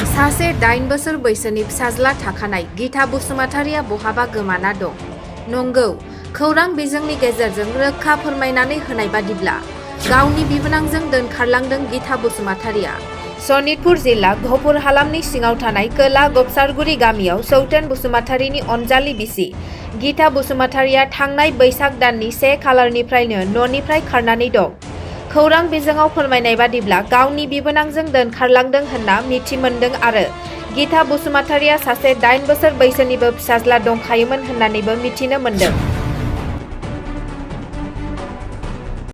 सासे 8 बोसोर बैसोनि फिसाज्ला थाखानाय गीता बसुमतारिया बहाबा गोमाना दं। नंगौ, खौरां बिजोंनि गेजेरजों रोखा फोरमायनानै होनाय बादिब्ला गावनि बिबोनांजों दोनखारलांदों गीता बसुमतारिया। सनितपुर जिल्ला घपुर हालामनि सिङाव थानाय कोला गबसारगुरि गामियाव सौतेन बसुमतारिनि अनजालि बिसि गीता बसुमतारिया थांनाय बैसाग दाननि 1 खालारनिफ्रायनो न'निफ्राय खारनानै दं। खौरां बिजोङाव फोरमायनाय बादिब्ला गावनि बिबोनांजों दोनखारलांदों होनना मिथि मोनदों आरो गीता बसुमतारिया सासे 8 बोसोर बैसोनिबो फिसाज्ला दंखायोमोन होननानैबो मिथिनो मोनदों।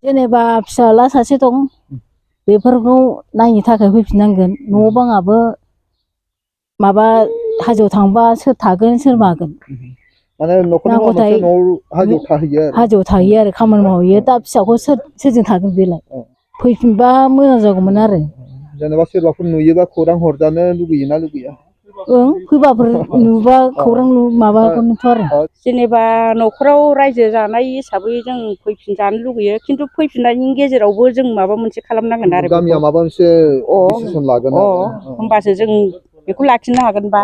जेनेबा फिसाला सासे दं, बेफोरखौ नायनो थाखाय फैफिननांगोन। न' बाङाबो माबा हाजोआव थांबा सोर थागोन सोर मागोन। माने न'खरनि मानसिया हाजोआव थाहैयो आरो। हाजोआव थाहैयो आरो खामानि मावहैयो। दा फिसाखौ सोरजों थागोन बेलाय? फैफिनबा मोजां जागौमोन आरो। जेनेबा सोरबाफोर नुयोबा खौरां हरजानो लुगैयोना लुगैया? ओं, फैबाफोर नुबा खौरां माबागोनथ' आरो। जेनेबा न'खराव रायजो जानाय हिसाबै जों फैफिनजानो लुगैयो, खिन्थु फैफिननायनि गेजेरावबो जों माबा मोनसे खालामनांगोन आरो। गामिया माबा मोनसे डिसिसन लागोन आरो। होमबासो जों बेखौ लाखिनो हागोनबा।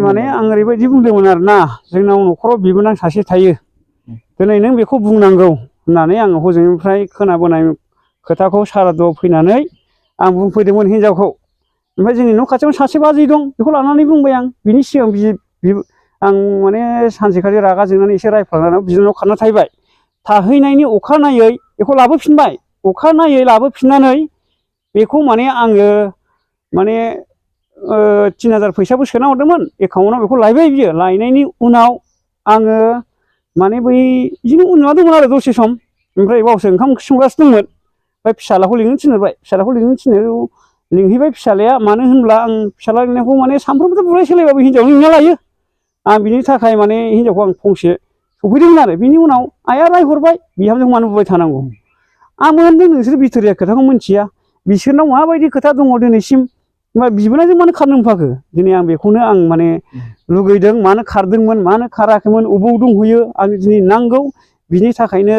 माने आं ओरैबायदि बुंदोंमोन आरोना, जोंनाव न'खराव बिबोनां सासे थायो, दिनै नों बेखौ बुंनांगौ होननानै आङो हजोंनिफ्राय खोनाबोनाय खोथाखौ सारादुआव फैनानै आं बुंफैदोंमोन हिनजावखौ। ओमफ्राय जोंनि न' खाथियावनो सासे बाजै दं, बेखौ लानानै बुंबाय आं। बिनि सिगां आं माने सानसेखालि रागा जोंनानै एसे रायफ्लांनानै बिनानाव खारना थाहैबाय। थाहैनायनि अखानायै बेखौ लाबोफिनबाय। अखानायै लाबोफिननानै बेखौ माने आङो माने 3000 फैसाबो सोना हरदोंमोन एकाउन्टआव। बेखौ लायबाय बियो। लायनायनि उनाव आङो माने बै बिदिनो उन्दुना दंमोन आरो दसे सम। ओमफ्राय बावसो ओंखाम ओंख्रि संगासिनो दंमोन। ओमफ्राय फिसालाखौ लिंनो थिनहरबाय। फिसालाखौ लिंनो थिननायाव लिंहैबाय फिसालाया। मानो होनब्ला आं फिसाला लिंनायखौ माने सानफ्रोमबोथ' बुलाय सोलायबाबो हिनजावनो लिंना लायो। आं बिनि थाखाय माने हिनजावखौ आं फंसे सफैदोंमोन आरो। बिनि उनाव आइया रायहरबाय, बिहामजोखौ मानो बुबाय थानांगौ। आंबो होनदों नोंसोर बिथोरिया खोथाखौ मिथिया, बिसोरनाव माबायदि खोथा दङ दिनैसिम, होमबा बिबोनांजों मानो खारनो मोनफाखो? दिनै आं बेखौनो आं माने लुगैदों, मानो खारदोंमोन, मानो खाराखैमोन, अबाव दंहैयो आं दिनै नांगौ। बिनि थाखायनो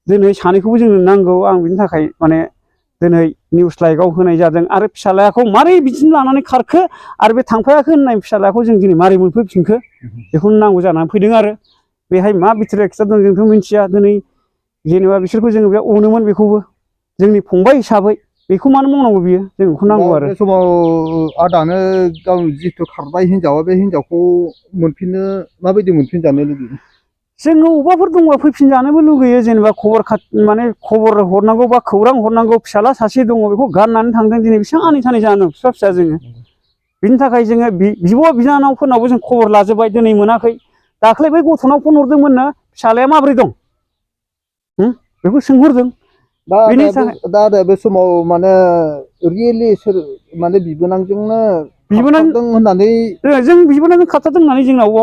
दिनै सानैखौबो जोंनो नांगौ। आं बिनि थाखाय माने दिनै निउस लाइभआव होनाय जादों। आरो फिसालायाखौ मारै बिदिनो लानानै खारखो आरो बे थांफायाखै होननाय फिसालायाखौ जों दिनै मारै मोनफैफिनखो, बेखौनो नांगौ जानानै फैदों आरो। बेहाय मा बिथोरिया खोथा दं जोंथ' मिथिया। दिनै जेनेबा बिसोरखौ जोङो बे अनोमोन, बेखौबो जोंनि फंबाय हिसाबै बेखौ मानो मावनांगौ बियो, जों बेखौ नांगौ आरो। बे समाव आदानो गाव जिथु खारबाय हिनजावा, बे हिनजावखौ मोनफिननो माबायदि मोनफिनजानो लुगैयो? जोङो अबावबाफोर दंबा फैफिनजानोबो लुगैयो। जेनेबा माने खबर हरनांगौ बा खौरां हरनांगौ। फिसाला सासे दङ, बेखौ गारनानै थांदों। दिनै बेसेबां आनै थानै जानांगौ फिफा फिसा जोङो। बिनि थाखाय जोङो बिब' बिनानावफोरनावबो जों खबर लाजोब्बाय, दिनै मोनाखै। दाख्लै बै गथ'नाव फन हरदोंमोननो, फिसालाया माबोरै दं बेखौ सोंहरदों। दा बे समाव माने रियेलि सोर माने बिबोनांजोंनो बिबोनां खारथारदों होननानै जों बिबोनांजों खारथारदों होननानै जोंनाव